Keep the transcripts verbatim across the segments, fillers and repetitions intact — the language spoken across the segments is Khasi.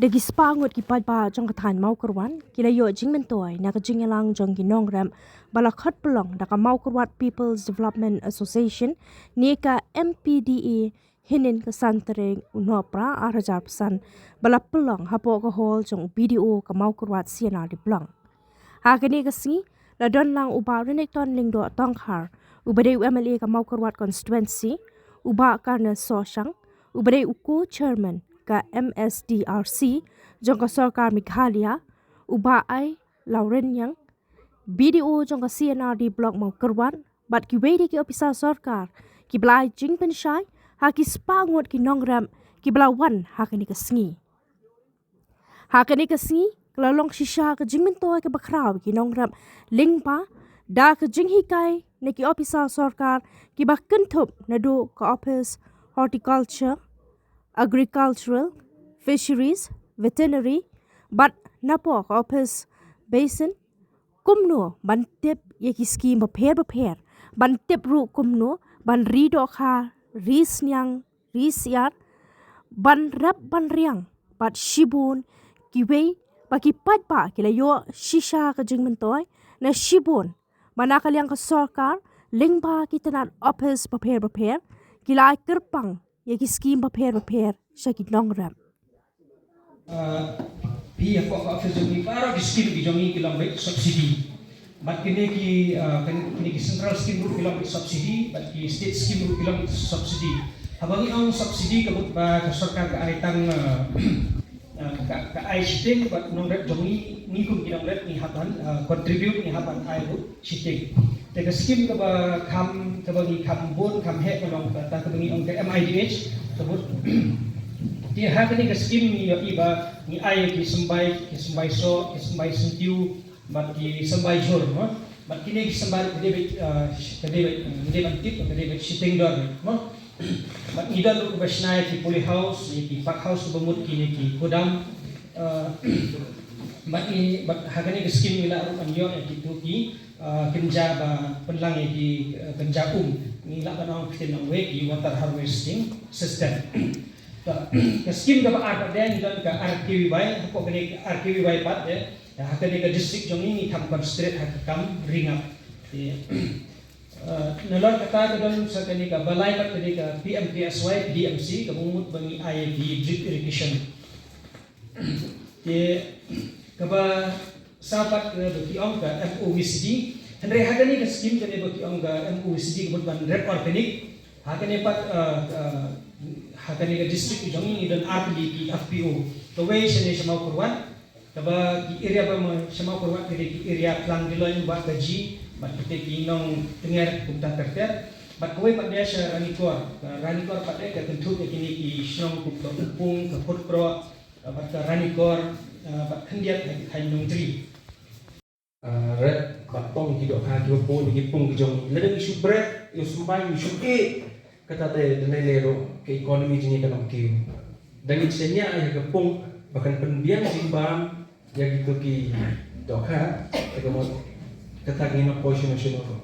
Da ki spah ngut ki paidbah jong ka thaiñ Mawkyrwat ki la ïoh jingmyntoi na ka jingïalang jong ki nongrep ba la khot pynlong da ka Mawkyrwat People's Development Association ne ka M P D A hynnin ka san tarik u Nohprah ar hajar arphew san ba la pynlong hapoh ka hall jong u B D O ka Mawkyrwat C and R D Block. Ha kane ka sngi la don lang u Bah Renikton Lyngdoh Tongkhar, u ba dei u M L A ka Mawkyrwat Constituency, u Bah Carnes Sohshang, u ba dei u co-chairman ka M S D R C jong ka sorkar Meghalaya, u Bah I Lawreniang, B D O jong ka C and R D Block Mawkyrwat, bad kiwei de ki ophisar sorkar ki ba la ai jingpynshai ha ki spah ngut ki nongrep ki ba la wan ha kane ka sngi. Ha kane ka sngi ka la long shisha ka jingmyntoi ka ba khraw ki nongrep lyngba da ka jinghikai na ki ophisar sorkar ki ba kynthup naduh ka Office Horticulture, Agricultural, Fisheries, Veterinary, bad napoh ka Office Basin, kumno ban tip ïa ki skim bapher bapher, ban tip ruh kumno ban ri dohkha, ri sniang, ri syiar, ban rep ban riang, bad shibun kiwei ba ki paidbah ki la ïoh shisha ka jingmyntoi na shibun ba na ka liang ka sorkar lyngba ki tnat office bapher bapher ki la ai kyrpang ïa ki skim bapher bapher sha ki nongrep. Ah, phi hapoh ka office jong ngi baroh ki skim ki jong ngi ki long beit subsidy. Bad kine ki, ah, kine, kine ki central skim ruh ki long beit subsidy, bad ki state skim ruh ki long beit subsidy. Haba ngi ong subsidy ka mut ba ka sorkar ka ai tang, ah, ah, ka, ka ai shiteng bad nongrep jong ngi, ngi kum ki nongrep ngi hap ban, ah, contribute, ngi hap ban ai ruh shiteng. Te ka skim kaba kham, kaba ngi kham bun kham heh ka long kata kaba ngi ong ka M I D H, ka mut. Te ha kane ka skim ngi ïohi ba ngi ai ki symbai, ki symbai soh, ki symbai syntiew, bad ki symbai jhur, no? Bad kine ki symbai ka dei beit, ah, ka dei beit, ka dei ban tip, ka dei beit shiteng dor, no? Bad ngi don ruh kaba shna ïa ki poly house, ïa ki pack house kaba mut kine ki kudam. Ah, bad ngi, bad ha kane ka skim ngi lah ruh ban ïoh ïa kito ki, ah, kynja ba pynlang ïa ki, ah, kynja um. Ngi lah ban ong ktien nongwei ki water harvesting system. Ka, ka skim kaba ar pat de ngi don ka R K V Y, hapoh kane ka R K V Y pat de, ha kane ka district jong ngi ngi kham concentrate ha ka kam ri ngap. Te, eh, nalor kata ka don sa kane kaba lai pat kane ka P M K S Y, P D M C, kaba mut ba ngi ai ïa ki drip irrigation. Te kaba saw pat kaba ki ong ka M O V C D. Hynrei ha kane ka skim kane ba ki ong ka M O V C D ka mut ban rep organic. Ha kane pat, eh, eh, ha kane ka district jong ngi ngi don ar tylli ki F P O. Kawei shane sha Mawkyrwat. Kaba ki area ba ma sha Mawkyrwat ki dei ki area Plang Diloin, Wahkaji, bad kita ki nongtngiar kumta ter ter. Bad kawei pat de sha Ranikor. Ka Ranikor pat de ka kynthup ïa kine ki shnong kum ka Upung, ka Khutkroh, bad ka Ranikor, eh, bad khyndiat ha ki thaiñ Nongtri. Eh, ret bad tong ki dohkha kiba bun ki pung ki jong ngi. Lada ngi shu bret, ngi shu symbai, ngi shu ïeh, kata te dang lei lei ruh ka economy jong ngi kan ym kiew. Da ngin shaniah ïa ka pung ba kan pynbiang jingbam ïa kito ki dohkha, te ka mut kata ngin ym poi shano shano ruh.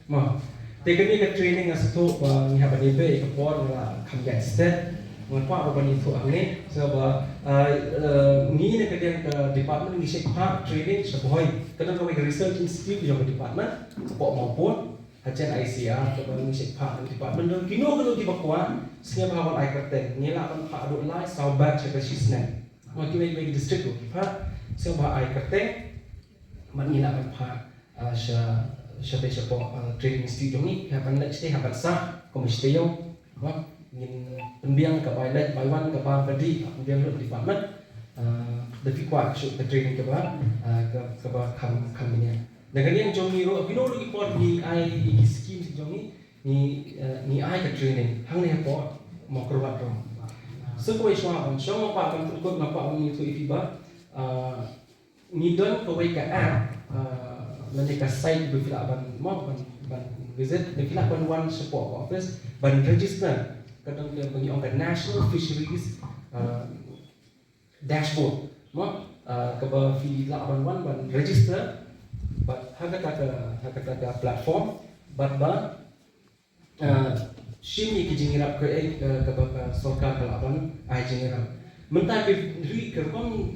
Mo. Te kane ka training nga sngewthuh ba ngi hap ban ïa beh ïa ka por, nga la kham ïaid stet. Nga kwah ruh ban ïathuh hangne. Sa ba, ah, eh, ngi na ka liang ka department ngi shait phah training sha Bhoi. Ka don kawei ka research institute jong ka department hapoh Mawpud. Ha jan I C R kaba ngi shait phah ka department, don kino kino kiba kwah, sngewbha wan ai kyrteng. Ngi lah ban phah haduh lai saw batch ha ka shisnem. Mo, kiwei kiwei ki district ruh ki phah, sngewbha ai kyrteng. Bad ngi lah ban phah, ah, sha, shatei shapoh, ah, training institute jong ngi, hap ban leit shatei, hap ban sah kum shatei ïew. Mo, ngin pynbiang ka bai leit bai wan, ka bam ka dih, pynbiang lut department. Ah, da phi kwah shuh ka training kaba, ah, ka, kaba kham, kham bniah. Na ka liang jong ngi ruh, kino ruh ki por ngi ai ïa ki schemes jong ngi, ngi, eh, ngi ai ka training hangne hapoh Mawkyrwat ruh. Sa kawei shuwa ban shong, nga kwah ban pynkut, nga kwah ban ïathuh ïa phi ba, ah, ngi don kawei ka app, ah, lane ka site ba phi lah ban, mo, ban, ban visit, ba phi lah ban wan shapoh ka office ban register. Ka don kaba ngi ong ka National Fisheries, ah, Dashboard, mo, ah, kaba phi lah ban wan ban register bad ha kata ka, ha kata ka platform, bad ba, ah, shim ïa ki jingïarap kaei, eh, kaba ka sorkar ka lah ban ai jingïarap. Mynta ki ri ki rukom,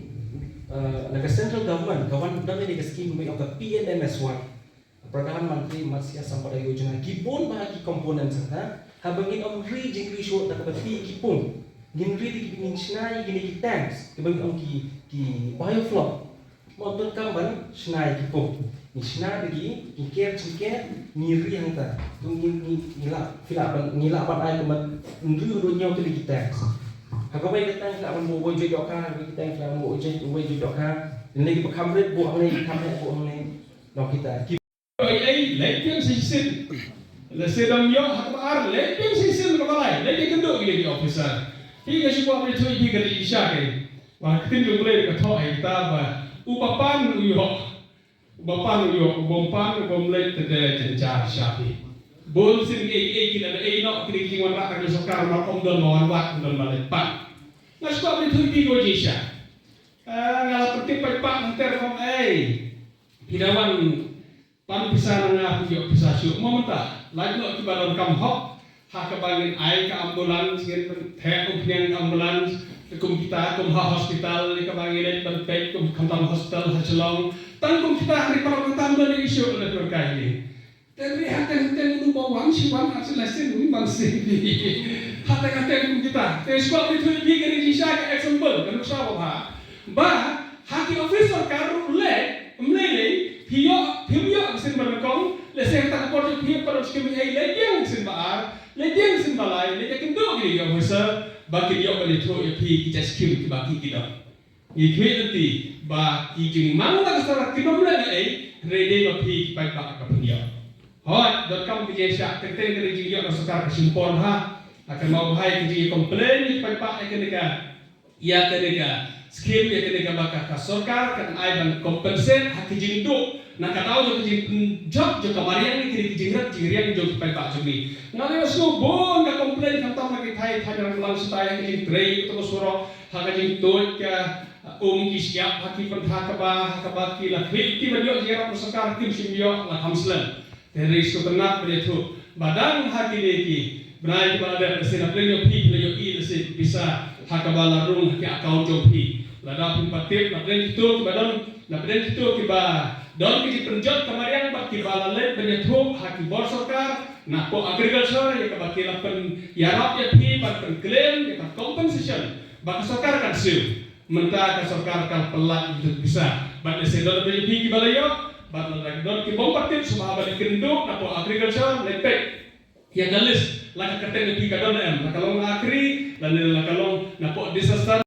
eh, na ka central government ka wan da ne ka scheme ba ong ka P M M S Y. Pradhan Mantri Matsya Sampada Yojana, ki bun bha ki components hangta. Haba ngin ym ri jingri shuh da kaba ti ki pung, ngin ri da ki, ngin shna ïa kine ki tanks kiba ngi ong ki, ki biofloc. Mo, donkam ban shna ïa ki pung. Ngi shna da ki, ngi ker jingker, ngi ri hangta. To ngi, ngi, ngi lah, phi lah ban, ngi lah ban ai kumba hynriew haduh hynñiew tylli ki tanks. Ha kawei ka tank phi lah ban buh uwei jait dohkha, ha kawei ka tank phi lah ban buh jait, uwei jait dohkha. Lane kiba kham rit buh hangne, kiba kham heh buh hangne. Noh kita. Ei, ei, leit biang sa shisien. Lehse dang ïoh ha kaba ar, leit biang sa shisien kaba lai, leit ïakynduh ïa ki officer. Phi, nga shu kwah ban ïathuh ïa phi ka jingshisha keiñ. Ba ka ktien jong U Blei ka thoh ïa kita ba u ba pan u ïoh, u ba pan u ïoh, u bym pan u bym leit, te dei jynjar sha phi. Bun sien kiei kiei ki la ei noh kine ki jingwanrah ka sorkar, mar ym don ba wan wad, ym don ba leit pan. Nga shu kwah ban ïathuh ïa phi ka jingshisha. Ah, nga la pyntip paidbah hangta ruh, ei. Phi da wan pan pisa na nga, phi ïoh pisa shuh. Mo mynta, lait noh kiba donkam hok, ha kaba ngin ai ka ambulance, ngin pyntheh umphniang ka ambulance, kum kita, kum ha hospital, ïa kaba ngin leit ban peit, kum khamtam hospital ha Shillong. Tang kum kita, ha ri baroh khamtam don issue, leit ban kai hi. Te ri hateng hateng u ba wan shi wan, ha shi la sien wan sien. Hateng hateng kum kita. Te shuwa phi ïathuh ïa phi ka jingshisha ka example, ka nuksa ba bha. Ba, ha ki office sorkar ruh leh, ym lei lei, phi ïoh, phim ïoh ka sien ba nyngkong, lehse kata ka por jong phi pat ym shim ei, leit biang ka sien ba ar, leit biang ka sien ba lai, leit ïakynduh ïa ki officer, ba kin ïoh ban ïathuh ïa phi ki jait skim kiba ki ki don. Ngi khmih lynti ba ki jingmang la ka sorkar kim leh ei, hynrei dei ba phi ki paidbah ka pynïoh. Hooid, donkam ka jingshah, teng teng ka jingïoh ka sorkar ka shim por ha. Ha ka mawbha ka jingcomplain ïa ki paidbah ïa kane ka ïa kane ka skim, ïa kane kaba ka, ka sorkar kan ai ban compensate ha ka jingduh na ka daw jong ka jingpynjot jong ka mariang, ïa kane ka jingrat jingriang jong ki paidbah jong ngi. Nga la ïohsngew bun ka complain khamtam na ki thaiñ thaiñ Rangblang shatai ha ka jingtrei kato ka surok, ha ka jingtuid ka um ki shyiap ha ki pynthor kaba, ha kaba ki la khmih ki ban ïoh jingïarap na sorkar kim shym ïoh, la kham slem. Te hynrei sngewtynnat ban ïathuh ba dang ha kine ki bnai kiba la dep, lehse na pdeng jong phi phi la ïohi lehse ki pisa ha kaba la rung ha ki account jong phi. Lada phim pat tip, na pdeng kito kiba don, na pdeng kito kiba don ki jingpynjot ka mariang bad kiba la leit ban ïathuh ha ki bor sorkar, napoh agriculture, ïa kaba ki la pynïarap ïa phi ban pynclaim ïa ka compensation ba ka sorkar kan siew. Mynta ka sorkar ka la pyllait ïa ki pisa. Bad lehse don na pdeng jong phi kiba la ïoh, bad lada don ki bym pat tip, sngewbha ban ïakynduh napoh agriculture, leit peit ïa ka list, la ka kyrteng jong phi ka don ne em, la ka long na Agri, lane la ka long napoh disaster.